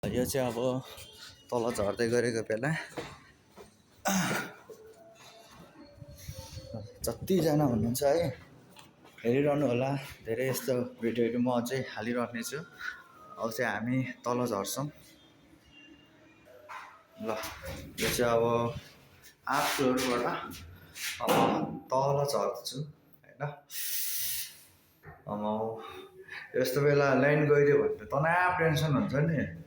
यो चाहिँ अब तल झर्दै गरेको बेला जतिजना हुनुहुन्छ है हेरिरहनु होला। धेरै यस्तो भिडियोहरू म अझै हालिरहने छु। अब चाहिँ हामी तल झर्छौँ ल। यो चाहिँ अब 8 फ्लोरबाट अब तल झर्छु होइन। यस्तो बेला लाइन गइदियो भने त तनाव टेन्सन हुन्छ नि।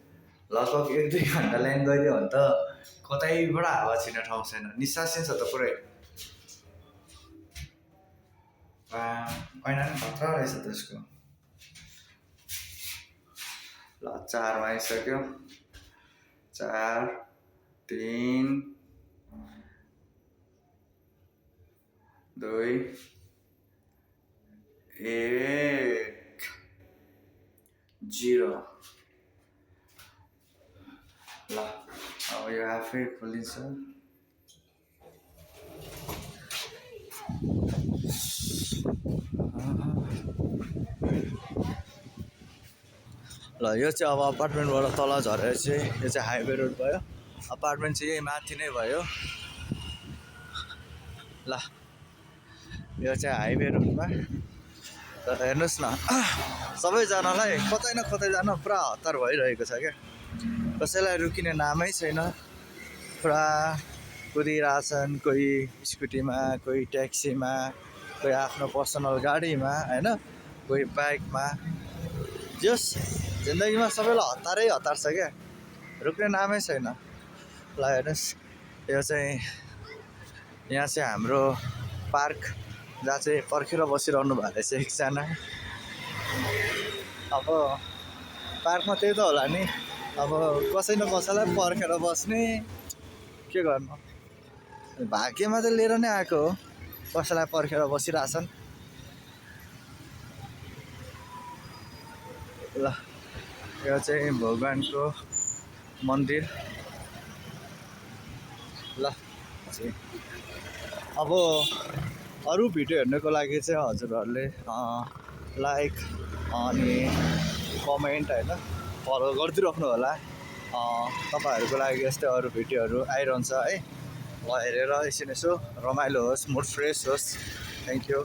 लगभग 1-2 घन्टा लाइन गइदियो भने त कतैबाट हावा छिर्ने ठाउँ छैन, निस्सासिन्छ त पुरै। ऐना नि खतरा रहेछ त्यसको। ल 4 मा आइसक्यो। 4 3 2 1 0। ल अब यो आफै खोलिन्छ। ल यो चाहिँ अब अपार्टमेन्टबाट तल झरेर चाहिँ यो चाहिँ हाइवे रोड भयो। अपार्टमेन्ट चाहिँ यही माथि नै भयो। ल यो चाहिँ हाइवे रोडमा तर हेर्नुहोस् न सबैजनालाई कतै न कतै जान पुरा हतार भइरहेको छ क्या। कसैलाई रुकिने नामै छैन। पुरा कुदिरहेछन्, कोही स्कुटीमा, कोही ट्याक्सीमा, कोही आफ्नो पर्सनल गाडीमा होइन, कोही बाइकमा। जस जिन्दगीमा सबैलाई हतारै हतार छ क्या, रुक्ने नामै छैन। ल हेर्नुहोस् यो चाहिँ यहाँ चाहिँ हाम्रो पार्क जहाँ चाहिँ पर्खेर बसिरहनु भएको रहेछ एकजना। अब पार्कमा त्यही त होला नि, अब कसै न कसैलाई पर्खेर बस्ने, के गर्नु। भाग्यमा त लिएर नै आएको हो, कसैलाई पर्खेर बसिरहेछन्। ल यो चाहिँ भगवानको मन्दिर। ल अब अरू भिडियो हेर्नको लागि चाहिँ हजुरहरूले लाइक अनि कमेन्ट होइन फलो गरिदिइराख्नु होला। तपाईँहरूको लागि यस्तै अरू भिडियोहरू आइरहन्छ है। ल हेरेर एकछिन यसो रमाइलो होस्, मुड फ्रेस होस्। Thank you.